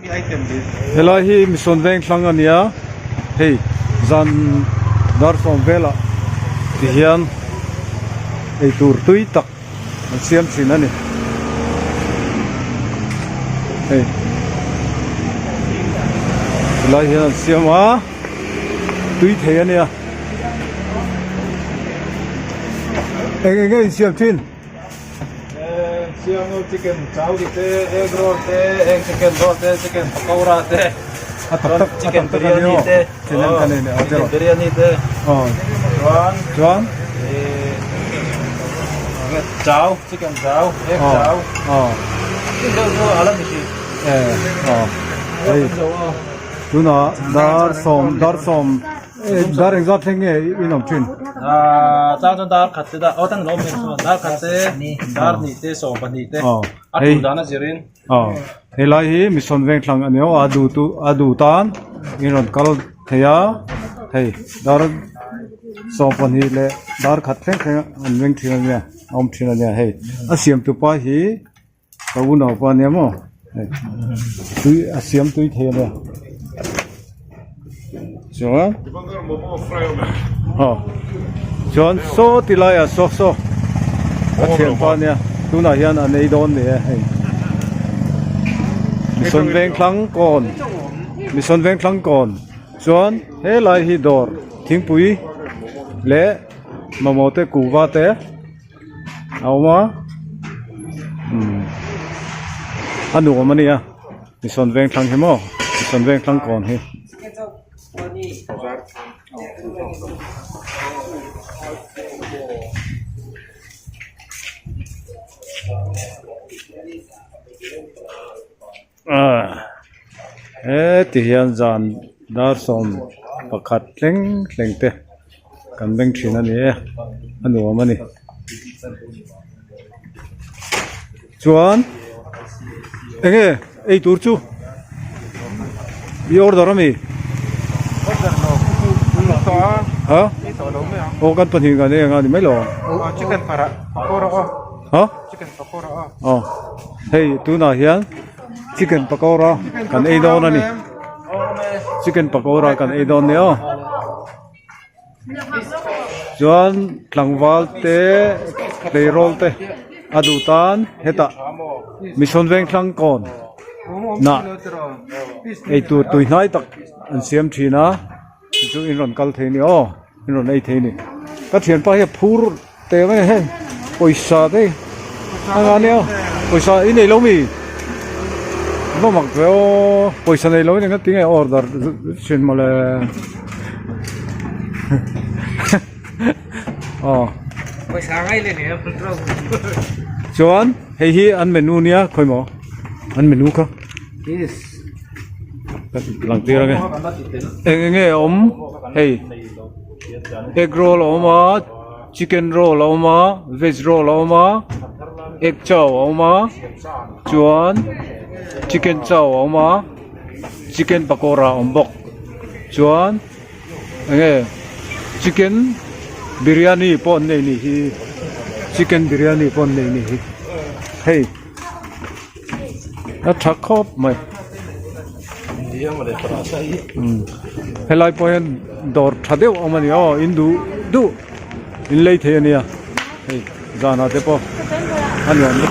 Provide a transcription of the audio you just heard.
Helai hi Mission Vengthlang a nia, hei zan dar sawm velah ti hian eitur tui tak an siam thin a ni. Hei helai hian an siam a tui thei a nia. Eng eng nge in siam thin? Siam chicken chow chi te egg roll te egg chicken roll te chicken pakora te chicken biryani te chicken biryani te chuan chuan chow chicken chow egg chow deuh chu ala ni si hei tunah dar sawm dar sawm Dar engzat thleng nge in awm thin? Chang chuan dar khat te dah, aw tan an awm em chuan dar khat te, dar hnih te, 12 te, a tul dan a zirin. Aw, helai hi Mission Vengthlang a ni aw, a duh tu a duh tan in rawn kal thei a, hei dar 12 leh dar khat thleng thleng an veng thin a nia, a awm thin a nia hei a siam tu pa hi. Ka unau pa nia maw hei tui a siam tui thei a nia chuan aw chuan saw ti laiah saw saw a thianpa nia tunah hian an ei dawn ni e hei Mission Vengthlang kawn Mission Vengthlang kawn chuan helai hi dawr thingpui leh mamawh te kuhva te. A awm a umm a nuam a nia Mission Vengthlang hi maw Mission Vengthlang kawn hi. Aaa heti hian zan dar 11 thleng thleng te kan beng thin a ni e a nuam a ni chuan eng nge ei tur chu i order ami ha aw kan pahnih kan ei anga ni mai lo ha. Aw hei tunah hian chicken pakora kan ei dawn a ni chicken pakora kan ei dawn nia aw chuan tlangval te tleirawl te a duh tan hetah Mission Vengthlang kawn nah eitur tuihnai tak an siam thin a chu in rawn kal thei a ni aw in rawn ei thei a ni ka thianpa hi a phur. Teh mai heng pawisa te a nga nia pawisa i nei lo mi va mak ve aw pawisa nei lo in engati nge order thin mawle aw chuan hei hi an menu nia khawi maw an menu kha lang tir ange eng enge a awm hei egg roll a awm a. Chicken roll a awm a veg roll a awm a egg chow a awm a chuan chicken chow a awm a chicken pakora a awm bawk chuan enge chicken biryani pawh an nei nih hi chicken biryani pawh an nei nih hi hei a tha khawp mai helai pawh hian dawr tha deuh a awm a ni aw in duh duh. In lei thei a nia hei zanah te pawh a nuam lutuk.